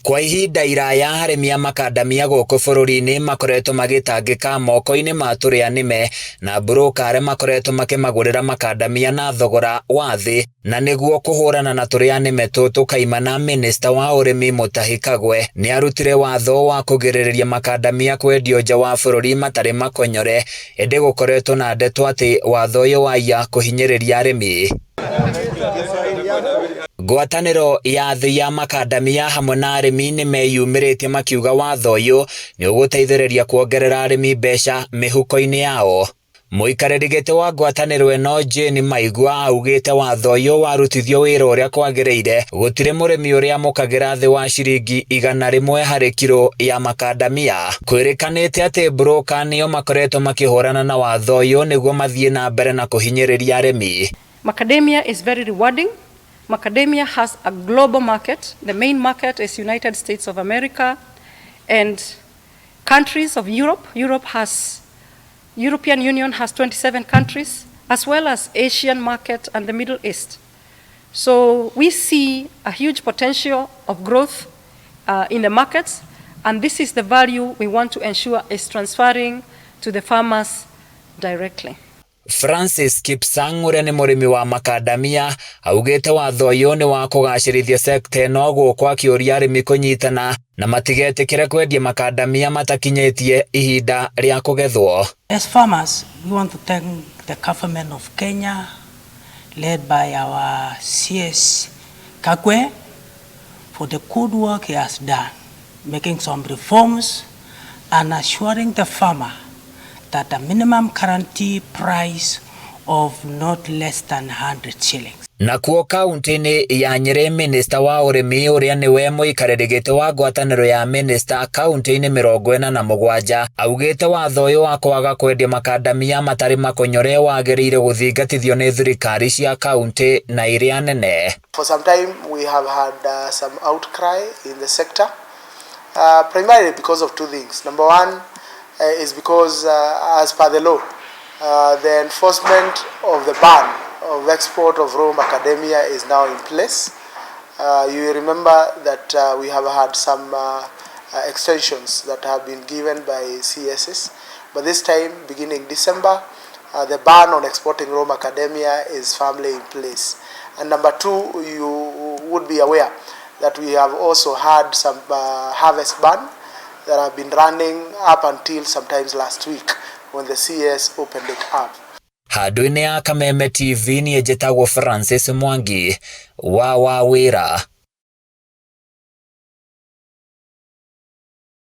Kwa ihinda iraya arĩmi a makandamia gũkũ bũrũri-inĩ makoretwo magĩtangĩka moko-inĩ ma tũrĩa nĩme na mburũka arĩa makoretwo makĩmagũrĩra makandamia na thogora wa thĩ na nĩguo kũhũrana na tũrĩa nĩme tũtũ kaimana minista wa ũrĩmi Mutahi Kagwe nĩ arutire watho wa kũgirĩrĩria makandamia kwendio nja wa bũrũri matarĩ makonyore ĩndĩ gũkoretwo na ndeto atĩ watho ũyũ waiya kũhinyĩrĩria arĩmi. Ngwatanĩro ya thĩ ya makandamia hamwe na arĩmi nĩ meyumĩrĩtie makiuga watho ũyũ nĩ ũgũteithĩrĩria kuongerera arĩmi mbeca mĩhuko-inĩ yao. Mũikarĩri gĩtĩ wa ngwatanĩro ĩno Jane Maigua augĩte watho ũyũ warutithio wĩra ũrĩa kwagĩrĩire gũtirĩ mũrĩmi ũrĩamũkagĩra thĩ wa ciringi 100 harĩ kiro ya makandamia. Kwĩrĩkanĩte atĩ broka nĩo makoretwo makĩhũrana na watho ũyũ nĩguo mathiĩ na mbere na kũhinyĩrĩria arĩmi. Macadamia is very rewarding. Macadamia has a global market. The main market is United States of America and countries of Europe. Europe has, European Union has 27 countries, as well as Asian market and the Middle East. So we see a huge potential of growth in the markets, and this is the value we want to ensure is transferring to the farmers directly. Francis Kipsang ũrĩa nĩ mũrĩmi wa makandamia augĩte watho ũyũ nĩ wa kũgacĩrithia sekta ĩno gũkũ akĩũria arĩmi kũnyitana na matigetĩkĩre kwendia makandamia matakinyĩtie ihinda rĩa kũgethwo. As farmers, we want to thank the government of Kenya, led by our CS Kagwe, for the good work he has done, making some reforms and assuring the farmer that a minimum guarantee price of not less than 100 shillings. Nakuo kaunti-inĩ ya Nyĩrĩ minista wa ũrĩmi ũrĩa nĩwe mũikarĩri gĩtĩ wa ngwatanĩro ya minista kaunti-inĩ 47 augĩte watho ũyũ wa kwaga kwendia makandamia matarĩ makonyore wagĩrĩire gũthingatithio nĩ thirikari cia kaunti na iria nene. For some time we have had some outcry in the sector, primarily because of two things. Number one is because as per the law, the enforcement of the ban of export of raw macadamia is now in place. You remember that we have had some extensions that have been given by CSs, but this time, beginning December, the ban on exporting raw macadamia is firmly in place. And number two, you would be aware that we have also had some harvest ban that have been running up until sometimes last week when the CS opened it up. Handũ-inĩ ya Kameme TV niĩ njĩtagwo Francis Mwangi wa Wawĩra.